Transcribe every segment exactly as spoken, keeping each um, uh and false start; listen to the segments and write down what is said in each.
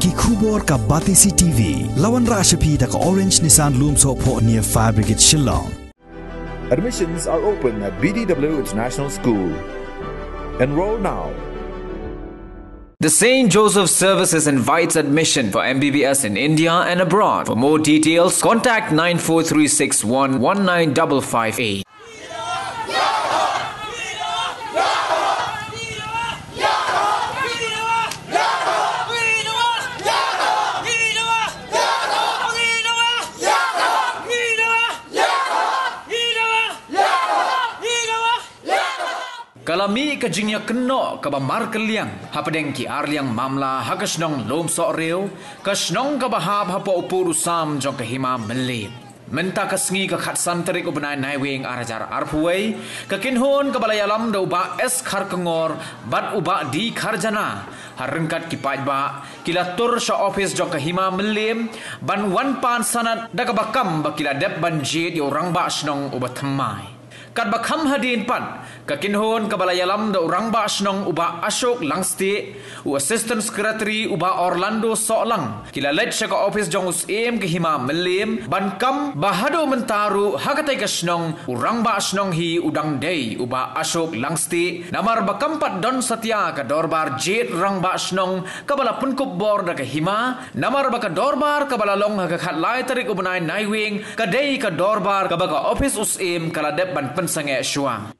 Ki khubor ka Batesi T V, la wanrah sha phi da ka Orange Nissan Lumsohphoh near Fire Brigade Shillong. Admissions are open at B D W International School. Enroll now. The Saint Joseph Services invites admission for M B B S in India and abroad. For more details, contact nine four three six one one nine double five eight. Ka la mih ka jingïakynnoh kaba markylliang hapdeng ki arliang mamla ha ka shnong Lumsohriew, ka shnong kaba hap hapoh u pud u sam jong ka hima Mylliem. Mynta ka sngi ka khatsan tarik u bnai Naiwieng ar hajar arphew wei, ka kynhun kaba la ïalam da u Bah S Kharkongor bad u Bah D Kharjana, ha ryngkat ki paidbah, ki la tur sha ophis jong ka hima Mylliem ban wan pan sanad da kaba kam ba ki la dep ban jied ïa u rangbah shnong uba thymmai. Katba kham hadien pat, ka kynhun kaba la ïalam da u rangbah shnong u Bah Ashok Langstieh, u Assistant Secretary u Bah Orlando Sohlang, ki la leit sha ka ophis jong u Syiem ka hima Mylliem ban kam ba haduh mynta ruh ha katei ka shnong u rangbah shnong hi u dang dei u Bah Ashok Langstieh, namar ba kam pat don satia ka dorbar jied rangbah shnong kaba la pynkup bor da ka hima, namar ba ka dorbar kaba la long ha ka khatlai tarik u bnai Naiwieng ka dei ka dorbar kaba ka ophis u Syiem ka la dep ban pynsangeh shuwa.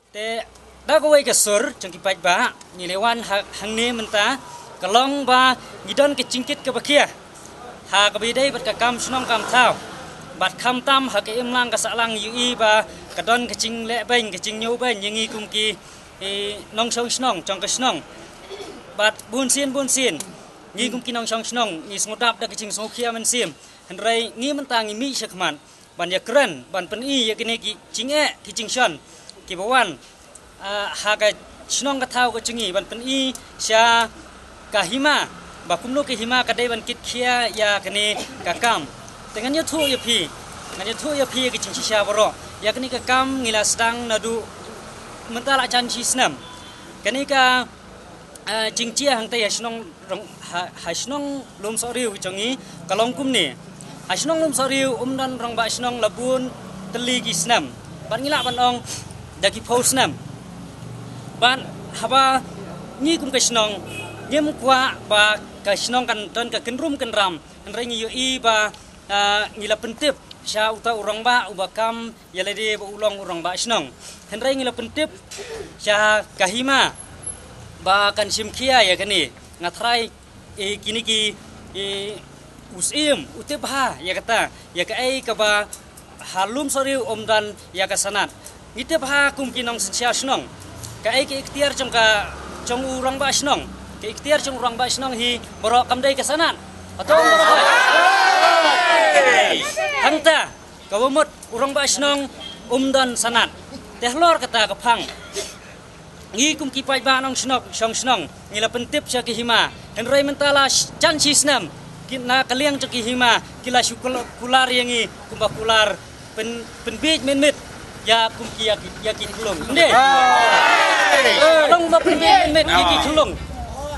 Te da kawei ka sur jong ki paidbah ngi la wan ha, hangne mynta, ka long ba ngi don ka jingkit kaba khia ha kaba ïadei bad ka kam shnong kam thaw. Bad khamtam ha ka imlang ka sahlang ngi ïohi ba ka don ka jingleh beiñ, ka jingñiew beiñ ïa ngi kum ki, eh, nongshong shnong jong ka shnong. Bad bunsien bunsien ngi kum ki nongshong shnong ngi sngewdap da ka jingsngewkhia mynsiem. Hynrei ngi mynta ngi mih shakhmat ban ïakren, ban pyni ïa kine ki jingeh ki jingshon kiba wan, ah, ha ka shnong ka thaw ka jong ngi, ban pyni sha ka hima ba kumno ka hima ka dei ban kit khia ïa kane ka kam. Te ngan ïathuh ïa phi, ngan ïathuh ïa phi ïa ka jingshisha baroh. Ïa kane ka kam ngi la sdang naduh mynta la jan shi snem. Kane ka, ah, jingjia hangta ha shnong Rong-, ha, ha shnong Lumsohriew jong ngi ka long kumne. Ha shnong Lumsohriew um don rangbah shnong la bun tylli ki snem, bad ngi lah ban ong da ki phew snem. Bad haba ngi kum ka shnong ngim kwah ba ka shnong kan don ka kynrum kynram, hynrei ngi ïohi ba, ah, ngi la pyntip sha uta u rangbah uba kam ïa lade ba u long u rangbah shnong. Hynrei ngi la pyntip sha ka hima ba kan shim khia ïa kane. Nga tharai, eh, kine ki, eh, u Syiem u tip bha ïa kata, ïa kaei kaba ha Lumsohriew um don ïa ka sanad. Ngi tip bha kum ki nongsynshar shnong, kaei ka iktiar jong ka, jong u rangbah shnong, ka iktiar jong u rangbah shnong hi baroh kam dei ka sanad. Hato um baroh? Hangta kaba mut u rangbah shnong um don sanad. Te halor kata ka phang ngi kum ki paidbah nongshnong, shong shnong, ngi la pyntip sha ki hima. Hynrei mynta la sh-, jan shi snem ki, na ka liang jong ki hima ki la shu kul-, kular ïa ngi kumba kular pyn-, pynbiej mynmiet ïa kum ki, ïa ki, ïa ki khyllung. Ym dei? Ka long ba pynbiej mynmiet ïa ki khyllung.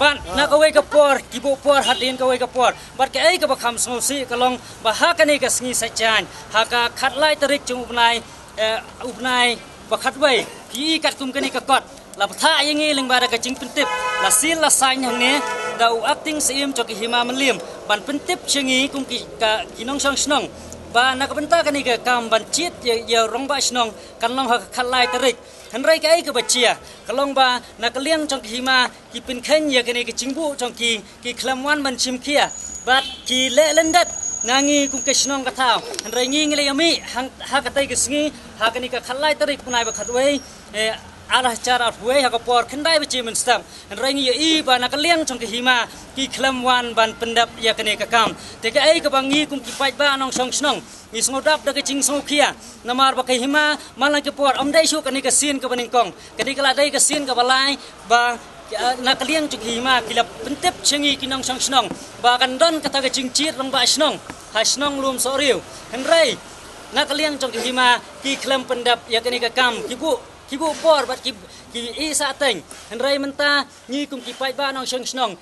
Bad na kawei ka por, ki buh por hadien kawei ka por. Bad kaei kaba kham sngewsih ka long ba ha kane ka sngi Saitjaiñ, ha ka khatlai tarik jong u bnai, eh, u bnai Ba khatwei, phi i katkum kane ka kot la bthah ïa ngi lyngba da ka jingpyntip, la sil la sain hangne da u acting Syiem jong ka Hima Mylliem ban pyntip sha ngi kum ki, ka, ki nongshong shnong, ba na ka bynta kane ka kam ban jied ïa, ïa u rangbah shnong kan long ha ka khatlai tarik. Hynrei kaei kaba jia ka long ba na ka liang jong ka hima ki pynkheiñ ïa kane ka jingbuh jong ki, ki khlem wan ban shim khia bad ki leh lyndet na ngi kum ka shnong ka thaw. Hynrei ngi ngi la ïa mih hang, ha katei ka sngi, ha kane ka khatlai tarik bnai ba khatwei, eh, ar hajar arphew wei ha ka por khyndai baje mynstep. Hynrei ngi ïohi ba na ka liang jong ka hima ki khlem wan ban pyndep ïa kane ka kam. Te kaei kaba ngi kum ki paidbah nongshong shnong ngi sngewdap da ka jingsngewkhia, namar ba ka hima man la ki por ym dei shuh kane ka sien kaba nyngkong, kane ka la dei ka sien kaba lai ba, eh, na ka liang jong ka hima ki la pyntip sha ngi ki nongshong shnong ba kan don kata ka jingjied rangbah shnong ha shnong Lumsohriew. Hynrei na ka liang jong ka hima ki khlem pyndep ïa kane ka kam, ki buh, ki buh por bad ki, ki i sah teng. Hynrei mynta ngi kum ki paidbah nongshong shnong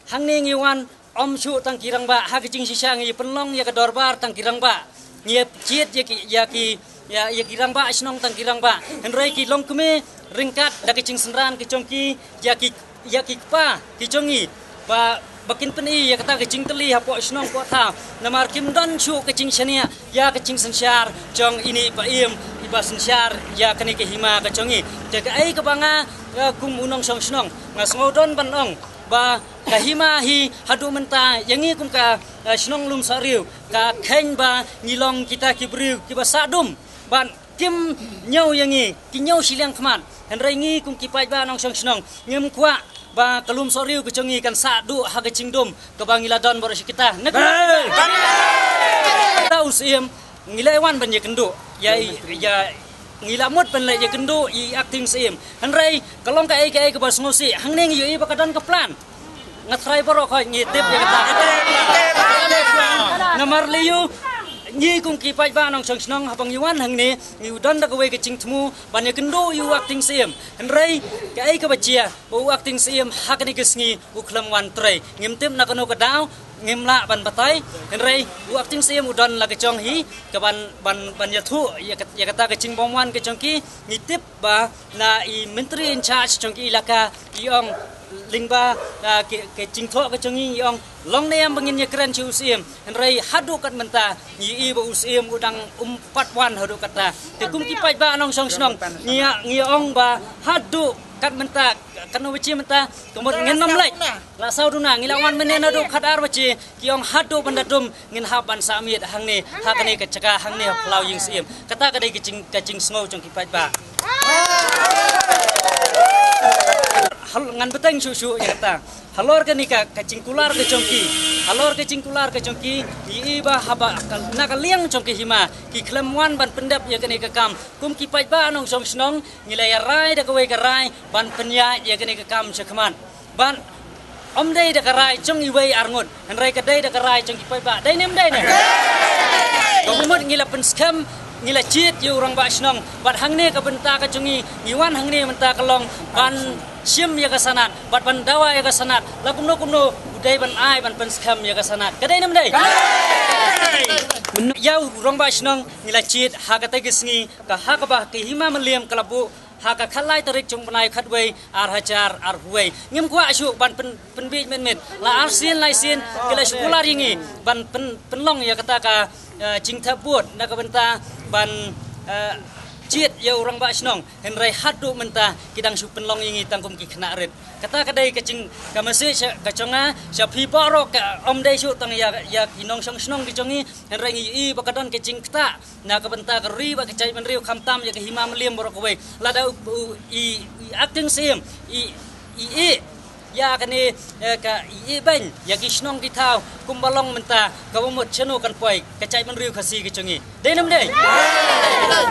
hangne ngi wan ym shuh tang ki rangbah, ha ka jingshisha ngi pynlong ïa ka dorbar tang ki rangbah, ngi jied ïa ki, ïa ki, ïa, ïa ki rangbah shnong tang ki rangbah. Hynrei ki longkmie ryngkat da ka jingsynran ka jong ki ïa ki, ïa ki kpa ki jong ngi ba, ba kin pyni ïa kata ka jingtylli hapoh shnong poh thaw, namar kim don shuh ka jingshaniah ïa ka jingsynshar jong ine i Syiem iba synshar ïa kane ka hima ka jong ngi. Te kaei kaba nga, eh, kum u nongshong shnong nga sngewdon ban ong ba ka hima hi haduh mynta ïa ngi kum ka, eh, shnong Lumsohriew ka kheiñ ba ngi long kita ki briew kiba sah dum ban kim ñiew ïa ngi, ki ñiew shiliang khmat. Hynrei ngi kum ki paidbah nongshong shnong ngim kwah ba ka Lumsohriew ka jong ngi kan sah duh ha ka jingdum kaba ngi la don baroh shi katta. Na ka, hey! Kita u Syiem ngi la wan ban ïakynduh ïa, ïa, ngi la mut ban leit ïakynduh ïa i acting Syiem. Hynrei ka long kaei kaei kaba sngewsih, hangne ngi ïohi ba ka don ka plan. Nga trai baroh khoit ngi tip ïa kata. Namar lei ïa u, ngi kum ki paidbah nongshong shnong haba ngi wan hangne ngi don da kawei ka jingthmu ban ïakynduh ïa u acting Syiem. Hynrei kaei kaba jia ba u acting Syiem ha kane ka sngi u khlem wan trei. Ngim tip na kano ka daw, ngim lah ban batai. Hynrei u acting Syiem u don la ka jong hi ka ban, ban, ban ïathuh ïa kat-, ïa kata ka jingbymwan ka jong ki. Ngi tip ba na i Myntri in charge jong ki ilaka i ong lyngba, ah, ki, ki jingthoh ka jong ngi i ong long ne em ba ngin ïakren sha u Syiem. Hynrei haduh kat mynta ngi i ba u Syiem u dang um pat wan haduh katta. Te kum ki paidbah nongshong shnong ngi ïa, ngi ong ba haduh kat mynta, kat no baje mynta, ka mut ngin nym leit. La saw duna ngi la wan mynne naduh khatar baje, ki ong haduh ban da dum ngin hap ban sah miet hangne ha kane ka jaka hangne ha Phyllaw Ïing Syiem. Kata ka dei ka jing, ka jingsngew jong ki paidbah. Hal-, ngan bteng shuh shuh ïa kata. Halor kane ka, ka jingkular ka jong ki, halor ka jingkular ka jong ki, i, i ba haba ka, na ka liang jong ka hima ki khlem wan ban pyndep ïa kane ka kam. Kum ki paidbah nongshong shnong ngi la ïa rai da kawei ka rai ban pynïaid ïa kane ka kam sha khmat. Ban ym dei da ka rai jong iwei ar ngut, hynrei ka dei da ka rai jong ki paidbah. Dei ne ym dei ne? Ka mut ngi la pynskhem, ngi la jied ïa u rangbah shnong bad hangne ka bynta ka jong ngi, ngi wan hangne mynta ka long ban shim ïa ka sanad bad ban dawa ïa ka sanad. La kumno kumno u dei ban ai ban pynskhem ïa ka sanad. Ka dei ne ym dei? Ïa u rangbah shnong ngi la jied ha katei ka sngi, ka ha kaba ka hima Mylliem ka la buh ha ka khatlai tarik jong u bnai khatwei ar hajar arphew wei. Ngim kwah shuh ban pyn, pynbiej mynmiet. La arsien laisien ki la shu kular ïa ngi ban pyn, pynlong ïa kata ka, eh, jingthep vote na ka bynta ban, eh, jied ïa u rangbah shnong. Hynrei haduh mynta ki dang shu pynlong ïa ngi tang kum ki khynnah rit. Kata ka dei ka jing, ka message ka jong nga sha phi baroh, ka ym dei shuh tang ïa, ïa ki nongshong shnong ki jong ngi. Hynrei ngi i ba ka don ka jingktah na ka bynta ka ri bad ka jaitbynriew, khamtam ïa ka hima Mylliem baroh kawei. Lada u, u, i, i acting Syiem i, i, i ïa kane, eh, ka i, i beiñ ïa ki shnong ki thaw kumba long mynta, kaba mut shano kan poi ka jaitbynriew Khasi ka jong ngi. Dei ne ym dei?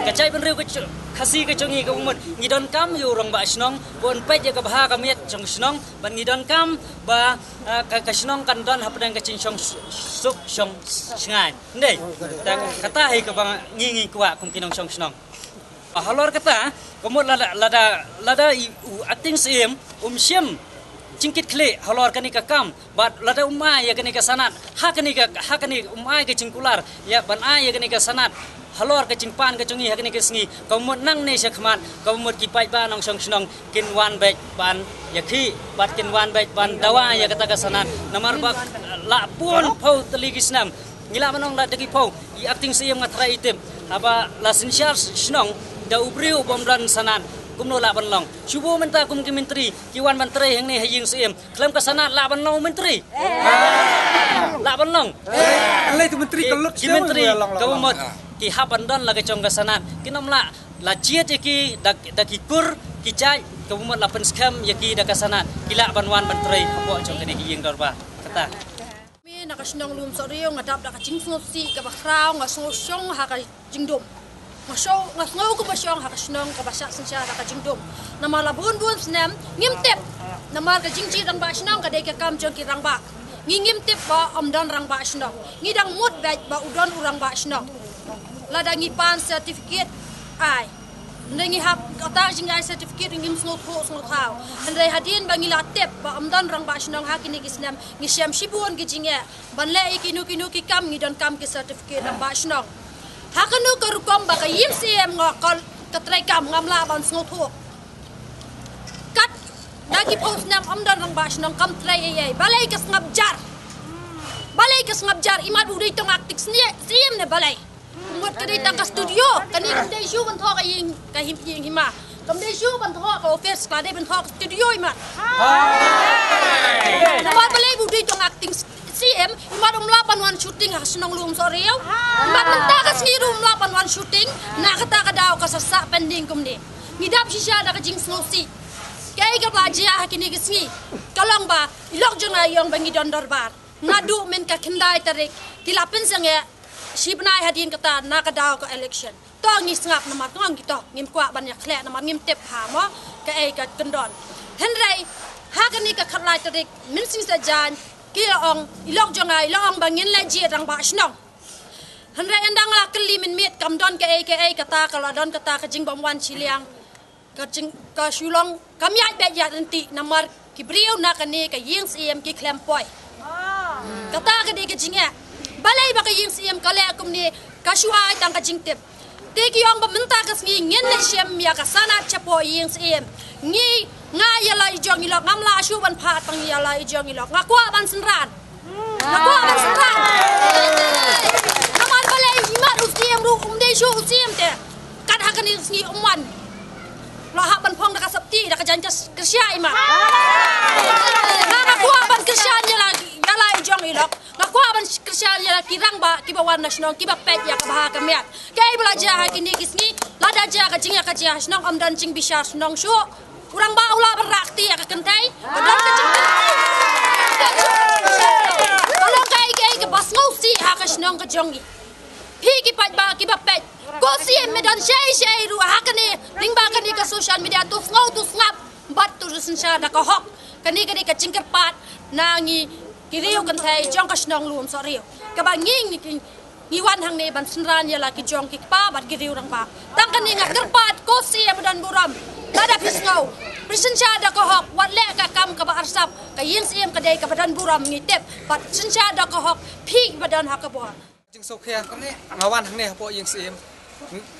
Ka jaitbynriew ka ch-, Khasi ka jong ngi kaba mut ngi donkam ïa u rangbah shnong ban peit ïa ka bha ka miat jong shnong, ban ngi donkam ba, eh, ka, ka shnong kan don hapdeng ka jingshong suk shong shngaiñ. Ndei, ta kata hi kaba ngi ngi kwah kum ki nongshong shnong. Halor kata, ka mut lada, lada, lada i, u acting Syiem um shim jingkitkhlieh halor kane ka kam, bad lada um ai ïa kane ka sanad ha kane ka, ha kane um ai ka jingkular ïa ban ai ïa kane ka sanad halor ka jingpan ka jong ngi ha kane ka sngi, ka mut nangne sha khmat, ka mut ki paidbah nongshong shnong kin wan beit ban ïakhih bad kin wan beit ban dawa ïa kata ka sanad. Namar ba la bun phew tylli ki snem ngi lah ban ong la da ki phew, i acting Syiem nga tharai i tip, haba la synshar shnong da u briew bym don sanad, kumno lah ban long? Shu bun mynta kum ki myntri ki wan ban trei hangne ha ïing Syiem, khlem ka sanad lah ban long u myntri? Lah ban long? Lei tu myntri ka lut ki myntri ka mut ki hap ban don la ka jong ka sanad, kin ym lah la jied ïa ki da, da ki kur ki jait, ka mut la pynskhem ïa ki da ka sanad, ki lah ban wan ban trei hapoh jong kane ka ïing dorbar. Kata. Me na ka shnong Lumsohriaw nga dap da ka jingsngewsih kaba khraw, nga sngew shong ha ka jingdum. Nga sngew, nga sngew kumba shong ha ka shnong kaba shah synshar da ka jingdum. Namar la bun bun snem ngim tip. Namar ka jingjied rangbah shnong ka dei ka kam jong ki rangbah. Ngi ngim tip ba ym don rangbah shnong. Ngi dang mut beit ba u don u rangbah shnong. Lada ngi pan certificate ai. Hynrei ngi hap kata jingai certificate ngim sngewthuh sngewthaw. Hynrei hadien ba ngi la tip ba ym don rangbah shnong ha kine ki snem, ngi shem shibun ki jingeh ban leh ïa kino kino ki kam, ngi donkam ki certificate rangbah shnong. Ha kano ka rukom ba ka ïing Syiem nga ka, ka treikam ngam lah ban sngewthuh. Kat da ki phew snem ym don rangbah shnong, kam trei ei ei. Balei ka sngap jar? Balei ka sngap jar? Imat u dei tang acting Syiem ne balei? Mut ka dei tang ka studio, kane kam dei shuh ban thoh ka ïing, ka him, ïing hima. Kam dei shuh ban thoh ka office, ka dei ban thoh ka studio imat. Namar balei u dei tang acting Syiem, imat um lah ban wan shooting ha shnong Lumsohriaw. Imat mynta ka sngi ruh um lah ban wan shooting, na kata ka daw ka sa sah pending kumne. Ngi dap shisha da ka jingsngewsih. Kaei kaba la jia ha kine ki sngi ka long ba i lok jong nga ïong ba ngi don dorbar. Naduh myn ka khyndai tarik ki la pynsangeh, shi bnai hadien kata na ka daw ka election. To ngi sngap namar to ngi to ngim kwah ban ïakhleh namar ngim tip ha mo kaei ka kyndon. Hynrei ha kane ka khatlai tarik Mynsngi Saitjaiñ ki la ong, i lok jong nga i la ong ba ngin leit jied rangbah shnong. Hynrei ynda nga la kylli mynmiet kam don kaei kaei kata ka la don kata ka jingbymwan shiliang. Ka jing, ka shu long kam ïaid beit ïaid ryntih namar ki briew na kane ka ïing Syiem ki khlem poi. Kata ka dei ka jingeh. Balei ba ka ïing Syiem ka leh kumne, ka shu ai tang ka jingtip. Te ki ong ba mynta ka sngi ngin leit shim ïa ka sanad shapoh ïing Syiem. Ngi, nga ïa la i jong i lok, ngam lah shuh ban phah tang ïa la i jong i lok. Nga kwah ban synran. Nga kwah ban synran. Namar balei imat u Syiem ruh um dei shuh u Syiem te. Kat ha kane ka sngi um wan. La hap ban phong da ka sopti, da ka jaiñ kyrsha imat. Nga, nga kwah ban kyrshan ïa la, ïa la i jong i lok. Nga kwah ban kyrshan ïa la ki rangbah kiba wan na shnong kiba peit ïa ka bha ka miat. Kaei ba la jia ha kine ki sngi, lada jia ka jingïakajia ha shnong ym don jingbishar shnong shuh. U rangbah u lah ban rah kti ïa ka kynthei. Ka don ka jingkynthei. Ka long kaei kaei kaba sngewsih ha ka shnong ka jong ngi. Phi ki paidbah kiba peit. Ko Syiem me don shei shei ruh ha kane lyngba kane ka social media, to sngew to sngap bad to synshar da ka hok. Kane ka dei ka jingkyrpad na ngi ki riew kynthei jong ka shnong Lumsohriaw. Kaba ngi ngi ngi wan hangne ban synran ïa la ki jong ki kpa bad ki riew rangbah. Tang kane nga kyrpad ko Syiem ba don burom. Lada phi sngew, phi synshar da ka hok, wat leh ka kam kaba arsap. Ka ïing Syiem ka dei kaba don burom ngi tip. Bad synshar da ka hok phi ba don ha ka bor. Jingsngewkhia nga wan hangne hapoh ïing Syiem.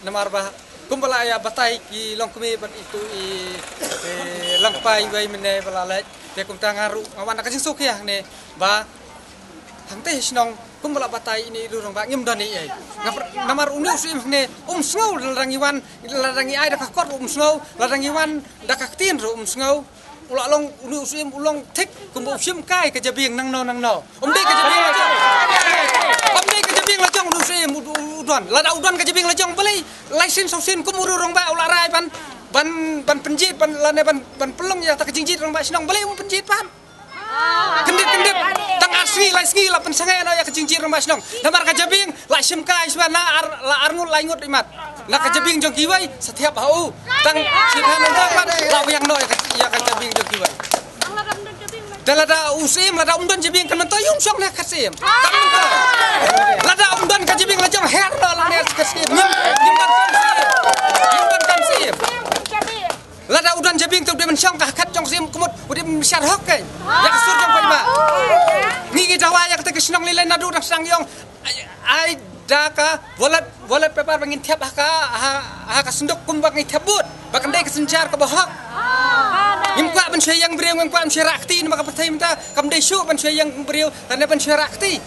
Namar ba kumba la ïa batai ki longkmie bad itu i, i Langpai wei mynne ba la leit. Te kumta nga ruh nga wan da ka jingsngewkhia hangne ba hangtei shnong kumba la batai ine i rangbah ngim don ei ei. Nga pr-, namar une u Syiem hangne um sngew lada ngi wan, lada ngi ai da ka kot ruh um sngew, lada ngi wan da ka ktien ruh um sngew. U la long une u Syiem u long thik kumba u shim kai ka jabieng nangno nangno. Um dei ka jabieng la jong. Um dei ka jabieng la jong une u Syiem u, u, u don. Lada u don ka jabieng la jong balei lai sien saw sien kum u rangbah u la rai ban, ban, ban pynjied ban lane ban, ban pynlong ïa ta ka jingjied rangbah shnong balei um pynjied pat. Kyndit kyndit tang ar sngi lai sngi la pynsangeh noh ïa ka jingjied rangbah shnong. Namar ka jabieng la shim kai shwa na ar, la ar ngut lai ngut imat. Na ka jabieng jong kiwei sa thiap ha u. Tang shi phan nang pat la biang noh ïa ka, ïa ka jabieng jong kiwei. Da lada u Syiem lada um don jabieng kan mynta ïum shong ne ka Syiem. Kan mynta. Lada um don ka jabieng la jong her noh la ne ka Syiem. Ïum, ïum don kan Syiem. Ïum don kan Syiem. Lada u don jabieng te u dei ban shong ka khat jong Sim kumut u dei ban synshar hok kein ïa ka sur jong paidbah. Ngi ngi dawa ïa kata ka shnong Lilei naduh dang sdang ïong. Ai, ai da ka ballot, ballot paper ba ngin thep ha ka, ha, ha ka synduk kumba ngi thep vote. Ba kan dei ka synshar kaba hok. Ngim kwah ban shu ïeng briew, ngim kwah ban shu rah kti namar ka pyrthei mynta kam dei shuh ban shu ïeng briew, tang ban shu rah kti.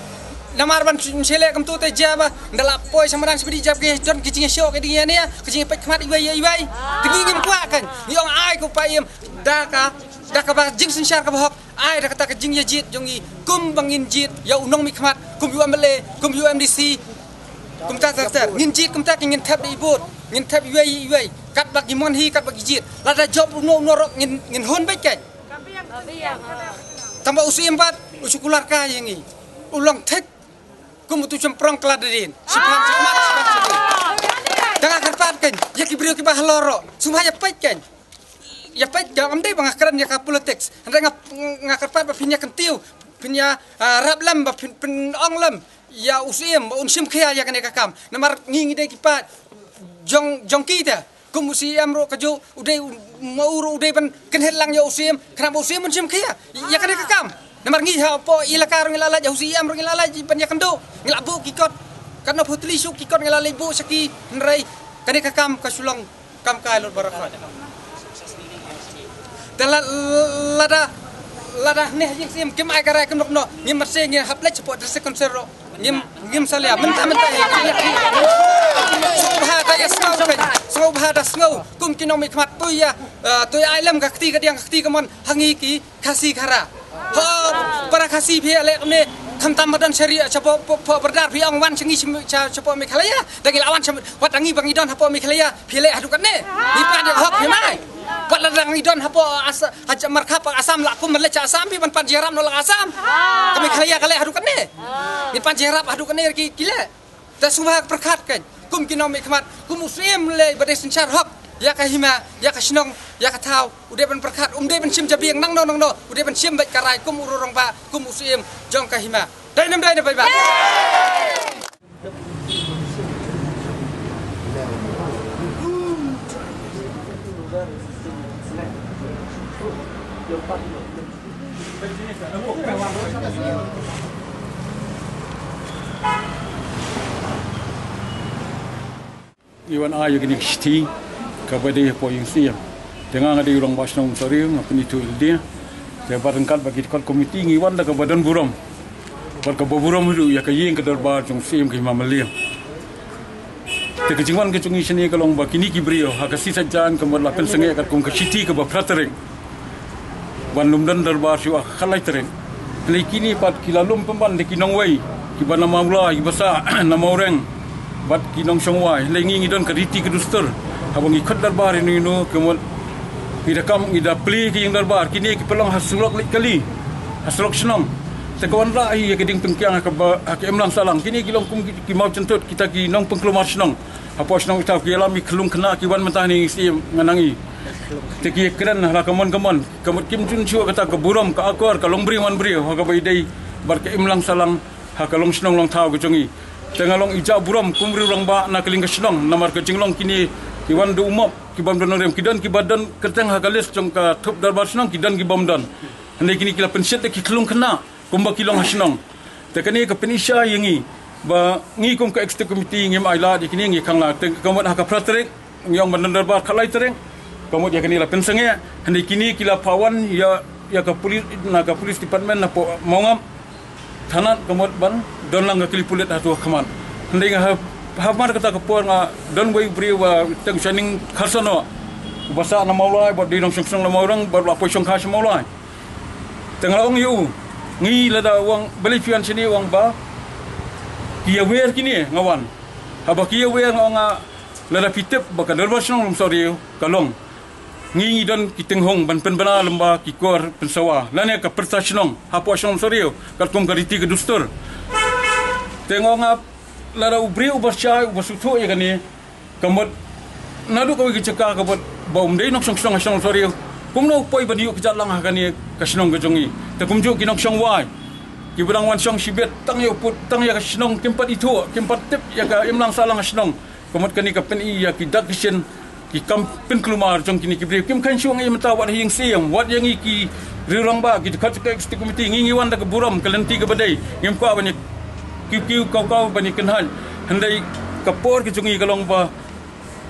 Namar ban shu leh kumto te jia ba nda la poi sha madan sha pdeng jia ba ki don ki jingïashoh ki ding ïa ne, ki jingïapeit khmat iwei ïa iwei. Te ngi ngim kwah kein. Ngi ong ai ko paiem da ka, da kaba jingsynshar kaba hok. Ai da kata ka jingïajied jong ngi kumba ngin jied ïa u nongmihkhmat, kum u M L A, kum u M D C, kumta ter ter. Ngin jied kumta ki ngin thep da i vote, ngin thep iwei iwei. Katba ki mon hi, katba ki jied. Lada jop uno uno ruh ngin, ngin hun beit kein. Tangba u Syiem pat u shu kular kai ïa ngi. U long thik kum utu u shymprong kla da dien. Shipang shipmat shipang shipmat. Te nga kyrpad kein ïa ki briew kiba halor ruh, sngewbha ïa peit kein. Ïa peit, ïa kam dei ba nga kren ïa ka politics. Hynrei nga, nga kyrpad ba phin ïa kyntiew, phin ïa, ah, rap lem, ba phin, phin ong lem ïa u Syiem ba un shim khia ïa kane ka kam. Namar ngi ngi dei ki paid jong, jong ki te. Kum u Syiem ruh kajuh u dei u, ma u ruh u dei ban kynhit lang ïa u Syiem, khnang ba u Syiem un shim khia ïa kane ka kam. Namar ngi hapoh elaka ruh ngi la leit, ha u Syiem ruh ngi la leit ban ïakynduh, ngi la buh ki kot. Katno phew tylli shuh ki kot ngi la leit buh sha ki, hynrei kane ka kam ka shu long kam kai lut baroh khoit. Te la, lada, lada hangne ha ïing Syiem kim ai ka rai kumno kumno, ngim mat seh ngi hap leit shapoh District Council ruh. Ngim, ngim salia mynta mynta hi. Sngewbha da ïa sngew kein, sngewbha da sngew kum ki nongmihkhmat, to ïa, eh, to ïa ai lem ka kti kadiang, ka kti kamon ha ngi ki Khasi Khara. Ho, para Khasi phi ïa leh kumne, khamtam ba don sha ri, shapoh, poh, poh border phi ong wan sha ngi sha, sha, shapoh Meghalaya. Da ngi la wan sha, wat da ngi ba ngi don hapoh Meghalaya phi leh haduh katne. Ngi pan ïa ka hok phi mai. Wat la da ngi don hapoh Asa-, ha Markhap Assam, la kum ban leit sha Assam, phi ban pan jingïarap noh la Assam. Ka Meghalaya ka leh haduh katne. Ngi pan jingïarap haduh katne ki, ki leh. Te sngewbha pyrkhat kein kum ki nongmihkhmat, kum u Syiem lei ba dei synshar hok ïa ka hima, ïa ka shnong, ïa ka thaw. U dei ban pyrkhat, um dei ban shim jabieng nangno nangno, u dei ban shim beit ka rai kum u rangbah, kum u Syiem jong ka hima. Dei ne ym dei ne paidbah? Ngi wan ai ïa kine ki shithi kaba dei hapoh ïing Syiem. Te nga nga dei u rangbah shnong Umsawriu, nga pynithuh ïa lade. Te bad ryngkat bad ki kot komiti ngi wan da kaba don burom. Bad kaba burom haduh ïa ka ïing ka dorbar jong Syiem ka hima Mylliem. Te ka jingwan ka jong ngi shane ka long ba kine ki briew ha ka Shisha Jan ka mut la pynsangeh katkum ka shithi kaba phra tarik ban lum don dorbar shuwa ka khatlai tarik. Hynrei kine pat ki la lum pynban da ki nongwei kiba na Mawlai, kiba sah na Mawreng bad ki nongshong wai. Hynrei ngi ngi don ka riti ka dustur haba ngi khot dorbar ïano ïano ka mut ngi da kam, ngi da plie ka ïing dorbar. Kine ki pynlong ha surok leit kali, ha surok shnong. Te ka wanrah hi ïa ka ding pyngkiang ha kaba, ha ka imlang sahlang. Kine ki long kum ki, ki mawjynthut kita ki nongpynkulmar shnong. Hapoh shnong ita ki ïalam ïa ki khyllung khynnah ki wan mynta hangne ïing Syiem nga nang ï. Te ki ïakren ha la ka mon ka mon. Ka mut kim jin shuh kata ka burom, ka akor, ka long briew man briew ha kaba ïadei bad ka imlang sahlang ha ka long shnong long thaw ka jong ngi. Te nga long i jaburom kum u rangbah na ka liang ka shnong namar ka jinglong kine ki wan da u map, ki bym don nongrim, ki don kiba don kyrteng ha ka list jong ka thup dorbar shnong, ki don ki bym don. Hynrei kine ki la pynshit da ki khyllung khynnah kumba ki long ha shnong. Te kane ka pyni shai ïa ngi ba ngi kum ka executive committee ngim ailad ïa kine, ngi khang lad. Te ka mut ha ka phra tarik ngi ong ban don dorbar khatlai tarik. Ka mut ïa kane la pynsangeh, hynrei kine ki la phah wan ïa, ïa ka police, na ka police department na poh Mawngap thanat, ka mut ban don lang ka kali pulit hato ha khmat. Hynrei nga ha, ha mar kata ka por nga don wei u briew ba teng Shining Kharsanog, uba sah na Mawlai bad dei nongshong shnong na Mawreng bad la poi shongkha sha Mawlai. Te nga la ong ïa u, ngi lada wan balei phi wan shane, ong ba ki ïawer kine, nga wan. Haba ki ïawer nga ong, nga lada phi tip ba ka dorbar shnong Umsawriu ka long, ngi ngi don ki tynghong ban pynbna lyngba ki kor pynsawa lane ka pyrsa shnong hapoh shnong Umsawriu katkum ka riti ka dustur. Te nga ong, nga lada u briew uba shai uba sngewthuh ïa kane, ka mut naduh kawei ka jaka ka mut ba um dei nongshong shnong ha shnong Umsawriu, kumno u poi ban ïuh kjat lang ha kane ka shnong ka jong ngi? Te kumjuh ki nongshong wai kiba dang wan shong shibit tang ïa u pud tang ïa ka shnong, kim pat ithuh, kim pat tip ïa ka imlang sahlang ha shnong. Ka mut kane ka pyni ïa ki dak ki shin ki kam pynkulmar jong kine ki briew. Kim kheiñ shuh ngi mynta wat ha ïing siem, wat ïa ngi ki riew rangbah, ki dkhot ka executive committee, ngi ngi wan da ka burom, ka lynti kaba dei. Ngim kwah ban ïa kiew kiew kaw kaw ban ïa kynhaiñ. Hynrei ka por ka jong ngi ka long ba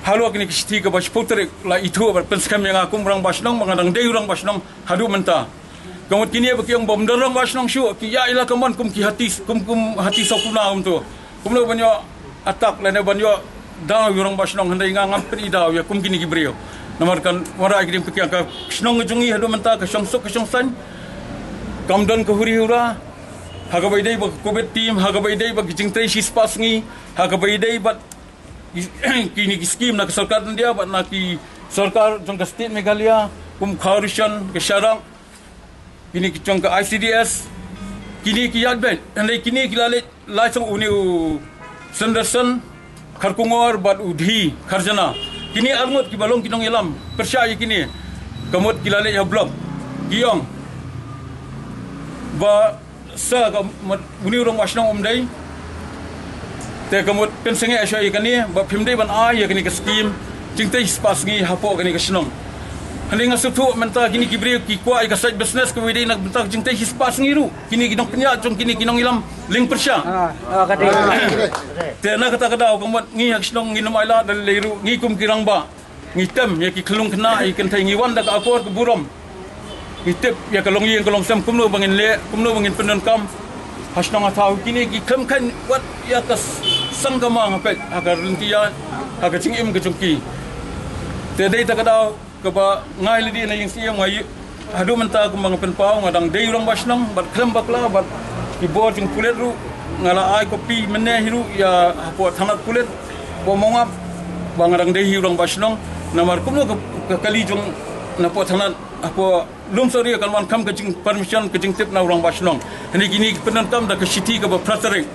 halor kine ki shithi kaba shiphew tarik la ithuh bad pynskhem ïa nga kum rangbah shnong ba nga dang dei rangbah shnong haduh mynta. Ka mut kine ba ki ong bym don rangbah shnong shuh, ki ïa ila ka mon kum ki hati, kum kum hati sawkuna kumto. Kumno ban ïoh attack lane ban ïoh daw ïa u rangbah shnong, hynrei nga ngam pyn-i daw ïa kum kine ki briew. Namar kan wanrah ïa ki diengpyngkiang, ka shnong ka jong ngi haduh mynta ka shongsuk ka shongsaiñ kam don ka huri hura. Ha kaba ïadei bad ka covid team, ha kaba ïadei bad ki jingtrei shispah sngi, ha kaba ïadei bad ki- kine ki skim na ka sorkar India bad na ki sorkar jong ka state Meghalaya, kum ka khaw ration, ka sharak, kine ki jong ka I C D S, kine ki ïaid beit. Hynrei kine ki la leit, la jong une u Sanderson Kharkongor bad u Dhi Kharjana. Kine arngut kiba long ki nongïalam pyrshah ïa kine. Ka mut ki la leit ha block, ki ong ba sa ka mut une u rangbah shnong um dei. Te ka mut pynsangeh shuwa ïa kane ba phim dei ban ai ïa kane ka skim jingtrei shispah sngi hapoh kane ka shnong. Hynrei nga sngewthuh mynta kine ki briew ki kwah ïa ka side business kaba ïadei na ka bynta ka jingtrei shispah sngi ruh. Kine ki nongpynïaid jong kine ki nongïalam lyngpyrshah. Ah, ah, ka dei. Te na kata ka daw ka mut ngi ha ka shnong ngin ym ailad da lei ruh, ngi kum ki rangbah ngi tem ïa ki khyllung khynnah, ïa ki kynthei, ngi wan da ka akor ka burom. Ngi tip ïa ka longïing ka longsem kumno ba ngin leh, kumno ba ngin pyndonkam ha shnong ha thaw. Kine ki khlem kheiñ wat ïa ka sangkama, nga peit ha ka lynti ïaid, ha ka jingim ka jong ki. Te dei ta ka daw kaba nga ïa lade na ïing siem, nga ïa haduh mynta kumba nga pynpaw, nga dang dei u rangbah shnong bad khlem bakla bad ki bor jong pulit ruh. Nga la ai kopi mynne hi ruh ïa hapoh thanat pulit Mawngap ba nga dang dei hi u rangbah shnong. Namar kumno ka, ka kali jong napoh thanat, hapoh Lumsari kan wan kham ka jingpermission, ka jingtip na u rangbah shnong. Hynrei kine ki pyndonkam da ka shithi kaba phra tarik.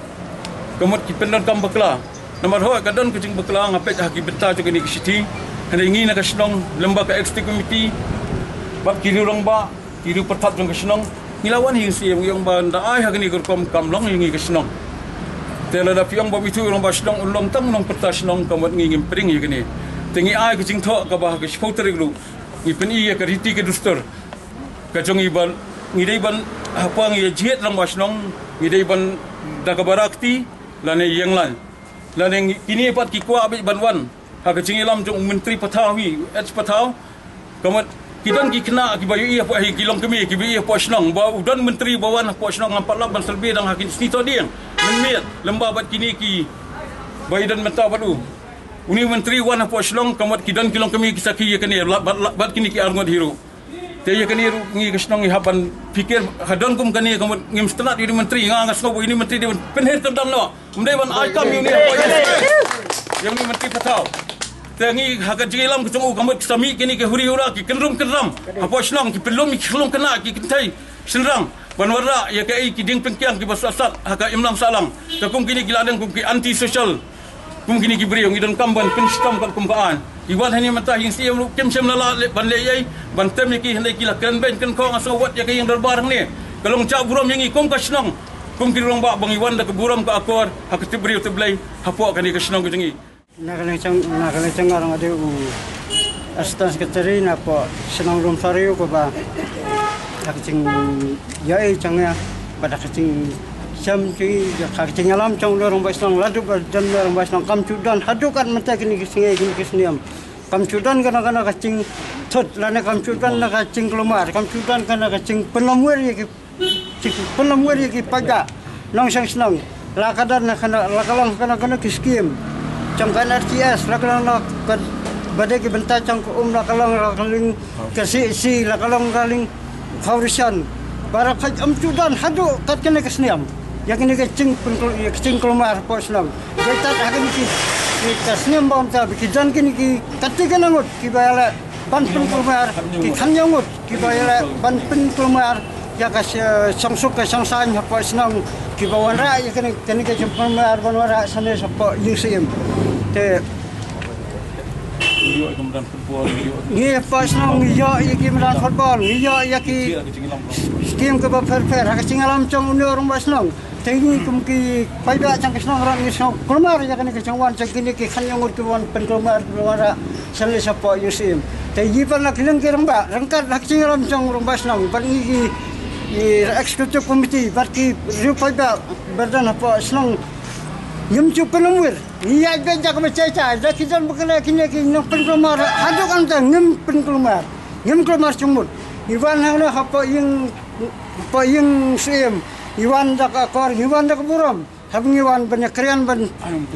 Ka mut ki pyndonkam bakla. Namar hooid ka don ka jingbakla, nga peit ha ki bynta jong kine ki shithi. Hynrei ngi na ka shnong, lyngba ka executive committee bad ki riew rangbah, ki riew pyrthat jong ka shnong, ngi la wan ha ïing siem, ngi ong ba ynda ai ha kane ka rukom kam long ïa ngi ka shnong. Te lada phi ong ba ym ithuh u rangbah shnong, un long tang u nongpynta shnong, ka mut ngi ngim pdiang ïa kane. Te ngi ai ka jingthoh kaba ha ka shiphew tarik ruh ngi pyni ïa ka riti ka dustur ka jong ngi ba ngi dei ban, hapdeng ïa jied rangbah shnong, ngi dei ban da kaba rakti lane ïeng lain. Lane ngi, kine pat ki kwah beit ban wan ha ka jingïalam jong u Myntri Pathaw hi, H Pathaw. Ka mut ki don ki khynnah kiba ïohi hapoh hi, ki longkmie kiba ïohi hapoh shnong ba u don myntri ba wan hapoh shnong, ngam pat lap ban syrbi dang ha kine ki sngi thohdieng mynmiet, lyngba bad kine kiba ïadon bynta bad u. Une u myntri wan hapoh shnong, ka mut ki don ki longkmie ki sakhi ïa kane, bad, bad, bad kine ki arngut hi ruh. Te ïa kane ruh ngi ka shnong ngi hap ban pyrkhat, ha don kum kane ka mut ngim sngewtynnat ïa une u myntri, nga, nga sngew ba une u myntri dei ban pynher tyrdam noh. Ym dei ban ai kam ïa une hapoh ïing. Ïa une u Myntri Pathaw. Te ngi ha ka jingïalam ka jong u ka mut ki sa mih kine ki huri hura, ki kynrum kynram hapoh shnong, ki pynlum ïa ki khyllung khynnah, ki kynthei shynrang ban wanrah ïa kaei ki diengpyngkiang kiba sah sat ha ka imlang sahlang. Te kum kine ki la don kum ki anti social. Kum kine ki briew ngi donkam ban pynshitom katkum ka aiñ. Ngi wan hangne mynta ha ïing siem ruh kim shym la lah leh ban leh ei ei ban tem ïa ki, hynrei ki la kren beiñ kren khoh, nga sngew wat ïa ka ïing dorbar hangne ka long jaka burom ïa ngi kum ka shnong, kum ki rangbah ba ngi wan da ka burom ka akor ha ka tip briew tip Blei hapoh kane ka shnong ka jong ngi. Na ka liang jong, na ka liang jong nga ruh nga dei u Assistant Secretary napoh shnong Lumsari, kaba ha ka jingïohi jong nga bad ha ka jingshem jong ngi, ha ka jingïalam jong u rangbah shnong, la dep ba don u rangbah shnong kam ju don haduh kat mynta kine ki sngi kine ki snem. Kam ju don kano kano ka jingthut lane kam ju don na ka jingkulmar, kam ju don kano ka jingpynlong wer ïa ki, jingpynlong wer ïa ki paidbah nongshong shnong. La ka don na kano, la ka long kano kano ki skim jong ka N R G S, la ka long na ka, ba dei ki bynta jong ka um, la ka long, la ka long ka C H C, la ka long ka liang foundation. Baroh khoit ym ju don haduh kat kane ka snem ïa kine ki jingpynkul-, ïa ki jingkulmar hapoh shnong. Dei tad ha kine ki, ki ka snem ba mynta ba ki don kine ki khatduh khyndai ngut kiba ïaleh ban pynkulmar, ki khathynñiew ngut kiba ïaleh ban pynkulmar ïa ka sh-, shongsuk ka shongsaiñ hapoh shnong, kiba wanrah ïa kane, kane ka jingpynkulmar ban wanrah shane shapoh ïing siem. Te ngi hapoh shnong ngi ïoh ïa ki madan football, ngi ïoh ïa ki skim kaba pher pher ha ka jingïalam jong une u rangbah shnong. Te ngi kum ki paidbah jong ka shnong Raid ngi sngewkulmar ïa kane ka jingwan jong kine ki khynñiuh ngut ki wan pynkulmar ki wan rah sha lei shapoh ïing syiem. Te ïa phi na ki lyngkhuh rangbah ryngkat ha ka jingïalam jong rangbah shnong bad ngi ki, ki executive committee bad ki riew paidbah ba don hapoh shnong ngim ju pynlong wir. Ngi ïaid beit da kaba jai jai da ki don ba kane kine ki nongpynkulmar haduh katta ngim pynkulmar. Ngim kulmar jingmut. Ngi wan hangne hapoh ïing, hapoh ïing syiem. Ngi wan da ka akor, ngi wan da ka burom. Haba ngi wan ban ïakren ban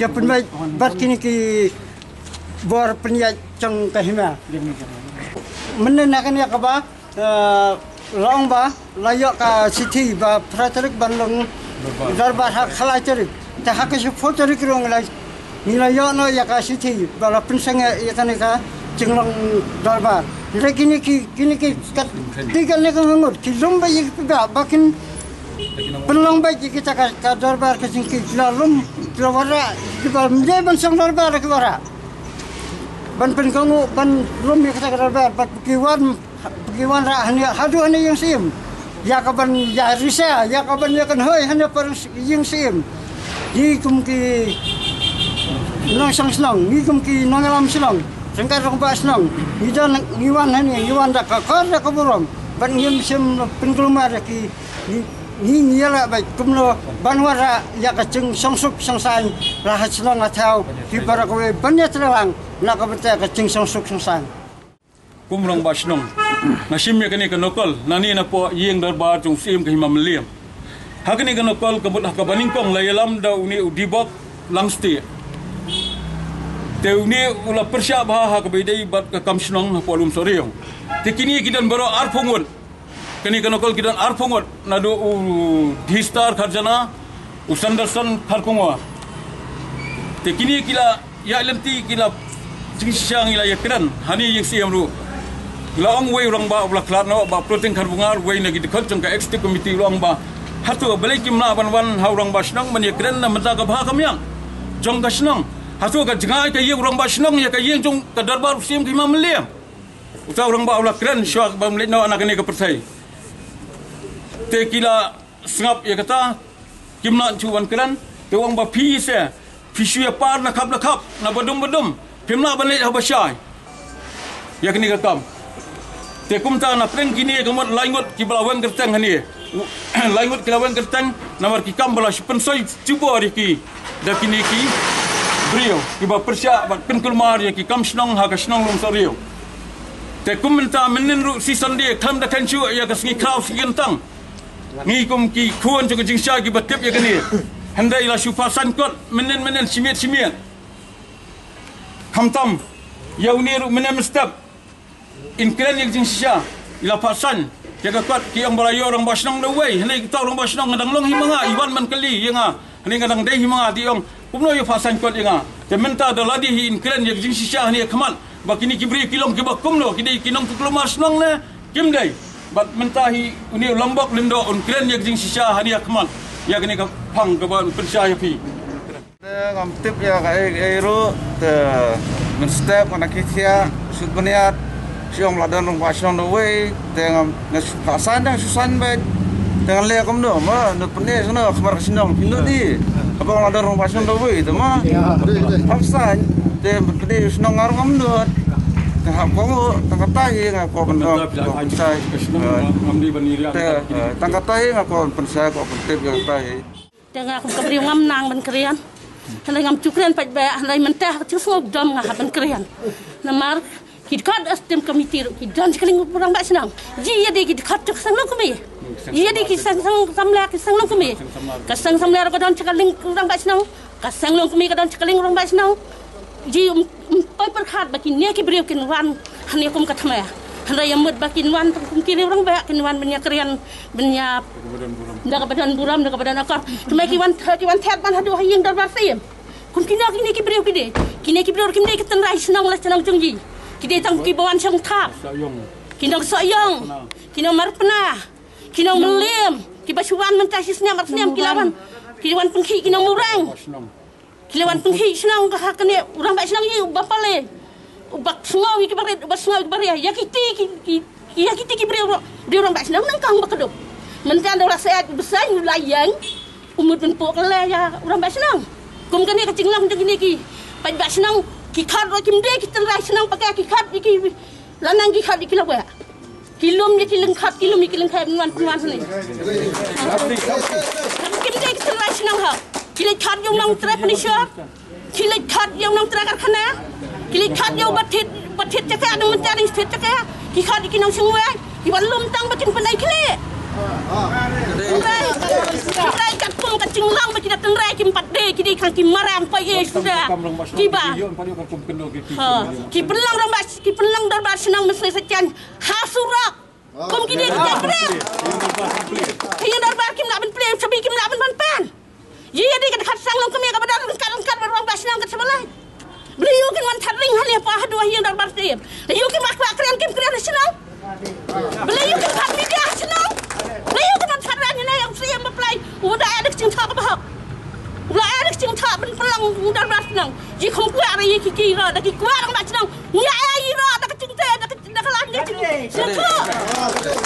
ïapynbeit bad kine ki bor pynïaid jong ka hima. Mynne na kane kaba, eh, la ong ba la ïoh ka shithi ba phra tarik ban long dorbar ha ka lai tarik. Te ha ka shiphew tarik ruh ngi la, ngi la ïoh noh ïa ka shithi ba la pynsangeh ïa kane ka jinglong dorbar. Hynrei kine ki, kine ki kat, ki kane ka ngut ki lum beit ïa ki paidbah ba kin pynlong beit ïa kita ka, ka dorbar ka jingkit, ki la lum, ki la wanrah, kiba ym dei ban shong dorbar ki wanrah. Ban pynkohnguh ban lum ïa kita ka dorbar bad ki wan, ki wanrah hangne haduh hangne ïing syiem. Ïa kaban ïa risa, ïa kaban ïa kynhoi hangne por ïing syiem. Ngi kum ki nongshong shnong, ngi kum ki nongïalam shnong, ryngkat rangbah shnong, ngi don, ngi wan hangne, ngi wan da ka akor da ka burom. Bad ngim shym pynkulmar ïa ki, ngi, ngi, ngi ïaleh beit kumno ban wanrah ïa ka jingshongsuk shongsaiñ la ha shnong ha thaw, ki para kawei ban ïatreilang na ka bynta ka jingshongsuk shongsaiñ. Kum rangbah shnong, nga shim ïa kane ka nongkol nangne napoh ïing dorbar jong u syiem ka hima Mylliem. Ha kane ka nongkol ka mut ha kaba nyngkong la ïalam da une u Dibok Langstieh. Te une u la pyrshah bha ha kaba ïadei bad ka kam shnong hapoh Lumsohriong. Te kine ki don baroh arphew ngut. Kane ka nongkol ki don arphew ngut, naduh u Dhistar Kharjana, u Sanderson Kharkongwa. Te kine ki la ïaid lynti, ki la jingshisha ngi la ïakren hangne ïing syiem ruh. Ki la ong, uwei u rangbah uba la khlad noh, Bah Plotting Kharbungar, uwei na ki dkhot jong ka executive committee, u la ong ba hato balei kim lah ban wan ha u rangbah shnong ban ïakren na bynta ka bha ka miat jong ka shnong. Hato ka jngai ka ïing u rangbah shnong ïa ka ïing jong ka dorbar u syiem ka hima Mylliem. Uta u rangbah u la kren shuwa ba um leit noh na kane ka pyrthei. Te ki la sngap ïa kata, kim lah shuh ban kren. Te u ong ba phi se, phi shu ïapar na khap na khap, na badum badum, phim lah ban leit haba shai ïa kane ka kam. Te kumta na pdeng kine ka mut lai ngut kiba la weng kyrteng hangne. Lai ngut ki la weng kyrteng namar ki kam ba la shu pynsoi jubor ïa ki da kine ki briew kiba pyrshah bad pynkulmar ïa ki kam shnong ha ka shnong Lumsohriong. Te kum mynta mynnin ruh shi Sunday khlem da kheiñ shuh ïa ka sngi khraw sngi kyntang, ngi kum ki khun jong ka jingshisha kiba tip ïa kane. Hynrei la shu phah saiñ kot mynnin mynnin, shi miet shi miet. Khamtam ïa une ruh mynne mynstep in kren ïa ka jingshisha, i la phah saiñ ïa ka kot, ki ong ba la ïoh rangbah shnong da uwei. Hynrei kita u rangbah shnong nga dang long hi ma nga, i wan ban kylli ïa nga. Hynrei nga dang dei hi ma nga, te i ong kumno ïa phah saiñ kot ïa nga. Te mynta da lade hi in kren ïa ka jingshisha hangne ha khmat ba kine ki briew ki long kiba kumno, ki dei ki nongkulmar shnong ne kim dei. Bad mynta hi une u Lambok Lyngdoh un kren ïa ka jingshisha hangne ha khmat ïa kane ka phang kaba un pynshai ïa phi. Te ngam tip ïa kaei kaei ruh, te mynstep nga nang kit thiah, shu bniat, shu ong la don rangbah shnong da uwei, te ngam, nga shu phah saiñ, dang shu saiñ beit. Te ngan leh kumno ma, ngan pyni shuh na khmat ka shnong, phi nud hi. Haba ong la don rangbah shnong da uwei te ma. Phah saiñ, te pyni shnong nga ruh ngam nud. Te hap kohnguh, tang kata hi nga kwah ban ong, pynsai. Te, eh, tang kata hi nga kwah ban pynsai, kwah pyntip ïa kata hi. Te nga kum ka briew ngam nang ban kren. Hynrei ngam ju kren paidbah, hynrei mynta ha ka jingsngew dom nga hap ban kren. Namar ki dkhot executive committee ruh ki don sha ka liang u rangbah shnong. Ji ïa dei ki dkhot jong ka seng longkmie. Ïa dei ki seng, seng samla, ki seng longkmie. Ka seng samla ruh ka don sha ka liang u rangbah shnong. Ka seng longkmie ka don sha ka liang u rangbah shnong. Ji um, um poi pyrkhat ba kine ki briew kin wan hangne kum ka thma. Hynrei ïa mut ba kin wan tang kum ki riew rangbah, kin wan ban ïakren, ban ïa da kaba don burom, da kaba don akor. Tymmen ki wan, ki wan thied ban haduh ha ïing dorbar syiem. Kum kino kine ki briew ki dei? Kine ki briew kim dei ki tynrai shnong la shnong jong ki. Ki dei tang kiba wan shong thap. Ki Nongsohiong, ki Nongmarpna, ki Nongmylliem, kiba shu wan mynta shi snem ar snem ki la wan. Ki wan pynkhih ki Nongmurang. Ki la wan pynkhih shnong ka ha kane u rangbah shnong ïa uba pale. Uba sngew ïa kiba rit, uba sngew ïa kiba ria. Ïa kiti ki, ki, ïa kiti ki briew, briew rangbah shnong nang kang ba kdup. Mynta da u la sait u bseiñ u la ïeng. Kumut pynpok le ïa u rangbah shnong. Kum kane ka jinglong jong kine ki paidbah shnong, ki khot ruh kim dei ki tynrai shnong pakai, ki khot ïa ki lanang, ki khot ïa ki lawei. Ki lum ïa ki lyngkhot, ki lum ïa ki lyngkhot, pynwan pynwan sini. Kim dei ki tynrai shnong ha. Ki leit khot ïa u nongtrei pynshor. Ki leit khot ïa u nongtrei karkhana. Ki leit khot ïa u ba thied, ba thied jaka, dang mynta dang thied jaka. Ki khot ïa ki nongshong wei. Ki wan lum tang ba kin pynai khlieh. Tynrai, tynrai katkum ka jinglong ba ki da tynrai kim pat dei, ki dei khang ki maram paiei suda. Kiba, ha, ki pynlong rangbah, ki pynlong dorbar shnong mynsngi sa jan ha surok. Kum kine ki dei ki briew. Ki ïing dorbar kim lah ban plie, shabi kim lah ban pan. Ïa, ïa dei ka dkhar sang long kmie kaba dang ryngkat ryngkat bad rangbah shnong kat sha ba lait. Balei ïoh kin wan thad ring hangne pa haduh ha ïing dorbar sdang. Balei ïoh kin wan kwah kren kim kren ha shnong. Balei ïoh kin thad media ha shnong. Balei ïoh kin wan thad ran hangne ïa u Syiem Maplai. U da ai da ka jingthoh kaba hok. U la ai da ka jingthoh ban pynlong u dorbar shnong. Ïa kum kwah ïa ki ki ro da ki kwah rangbah shnong. Ïa ai ïa ro da ka jingthoh da ka da ka lan ka jingthoh.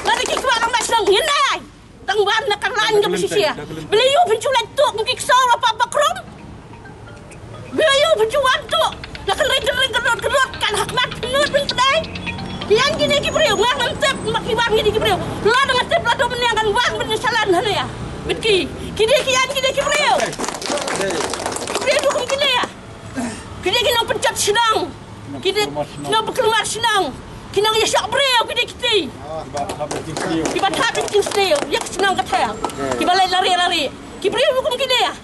Da ki kwah rangbah shnong. Ïa ai. Tang wan na ka lain ka bsisia. Balei ïoh pynchulat tuk ki ksaw la pa bakrum. Balei ïoh pynchulat tuk. La ka ring ka ring ka rot ka rot kan hakmat pynut pynpdai. Ki ïan kine ki briew nga ngam tip ma ki wan kine ki briew. La dang tip la dom ne ngan wan pynsalan hane ïa. Bit ki. Ki dei ki ïan kine ki briew. Ki briew kum kine ïa. Ki dei ki nongpynjot shnong. Ki dei ki nongpynkulmar shnong. Ki nongïasyllok briew ki dei kiti. Kiba thap ïa ka jingsniew ïa ka shnong ka thaiñ. Kiba leit lari lari. Ki briew kum kine ïa.